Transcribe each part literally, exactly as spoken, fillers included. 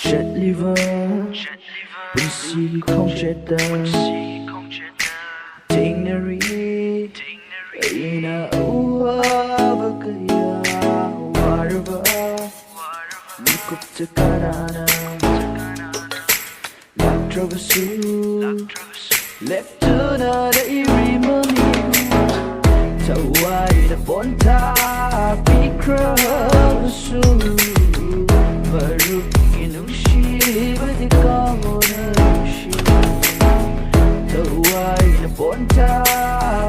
ꯆꯠꯂꯤꯕ ꯄꯨꯟꯁꯤ ꯈꯣꯡꯆꯠꯇ ꯊꯦꯡꯅꯔꯤ ꯑꯩꯅ ꯑꯋꯥꯕ ꯀꯌꯥ꯫ ꯋꯥꯔꯕ ꯃꯤꯀꯨꯞꯇ ꯀꯅꯥꯅ ꯂꯥꯛꯇ꯭ꯔꯕꯁꯨ ꯂꯦꯞꯇꯨꯅ ꯂꯩꯔꯤ ꯃꯃꯤꯕꯨ ꯊꯋꯥꯏꯅ ꯄꯣꯟꯊꯥ ꯄꯤꯈ꯭ꯔꯕꯁꯨ ꯃꯔꯨꯞꯀꯤ ꯅꯨꯡꯁꯤꯕꯗꯤ ꯀꯥꯎꯅꯔꯁꯤ꯫ ꯊꯋꯥꯏꯅ ꯄꯣꯟꯊꯥ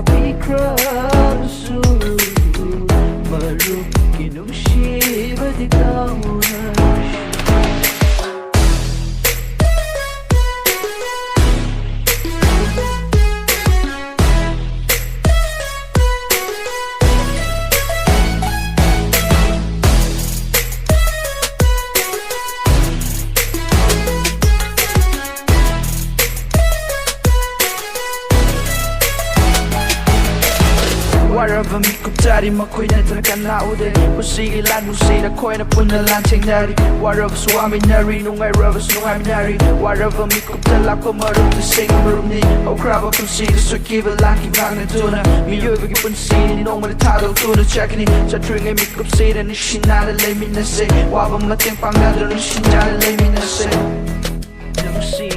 ꯄꯤꯈ꯭ꯔꯕꯁꯨ ꯃꯔꯨꯞꯀꯤ ꯅꯨꯡꯁꯤꯕꯗꯤ ꯀꯥꯎꯅꯔꯁꯤ꯫ ꯋꯥꯔꯕ ꯃꯤꯀꯨꯞ ꯆꯥꯔꯤ ꯃꯈꯣꯏ ꯅꯠꯇꯅ ꯀꯅꯥ ꯎꯗꯦ꯫ ꯄꯨꯟꯁꯤꯒꯤ ꯂꯥꯟ ꯅꯨꯡꯁꯤꯗ ꯑꯩꯈꯣꯏꯅ ꯄꯨꯟꯅ ꯂꯥꯟꯊꯦꯡꯅꯔꯤ꯫ ꯋꯥꯔꯕꯁꯨ ꯋꯥꯃꯤꯟꯅꯔꯤ, ꯅꯨꯡꯉꯥꯏꯔꯕꯁꯨ ꯅꯨꯡꯉꯥꯏꯃꯤꯟꯅꯔꯤ꯫ ꯋꯥꯔꯕ ꯃꯤꯀꯨꯞꯇ ꯂꯥꯛꯄ ꯃꯔꯨꯞꯇꯤ ꯁꯦꯡꯕ ꯃꯔꯨꯞꯅꯤ꯫ ꯍꯧꯈ꯭ꯔꯕ ꯄꯨꯟꯁꯤꯗ ꯁꯣꯏꯈꯤꯕ ꯂꯥꯟꯈꯤ ꯉꯥꯡꯅꯗꯨꯅ ꯃꯤꯑꯣꯏꯕꯒꯤ ꯄꯨꯟꯁꯤꯅꯤ ꯅꯣꯡꯃꯗꯤ ꯊꯥꯗꯣꯛꯇꯨꯅ ꯆꯠꯀꯅꯤ꯫ ꯆꯠꯇ꯭ꯔꯤꯉꯩ ꯃꯤꯀꯨꯞꯁꯤꯗ ꯅꯨꯡꯁꯤꯅꯅ ꯂꯩꯃꯤꯟꯅꯁꯦ꯫ ꯋꯥꯕ ꯃꯇꯦꯡ ꯄꯥꯡꯅꯗꯨꯅ ꯅꯨꯡꯁꯤꯅꯅ ꯂꯩꯃꯤꯟꯅꯁꯦ꯫ ꯅꯨꯡꯁꯤ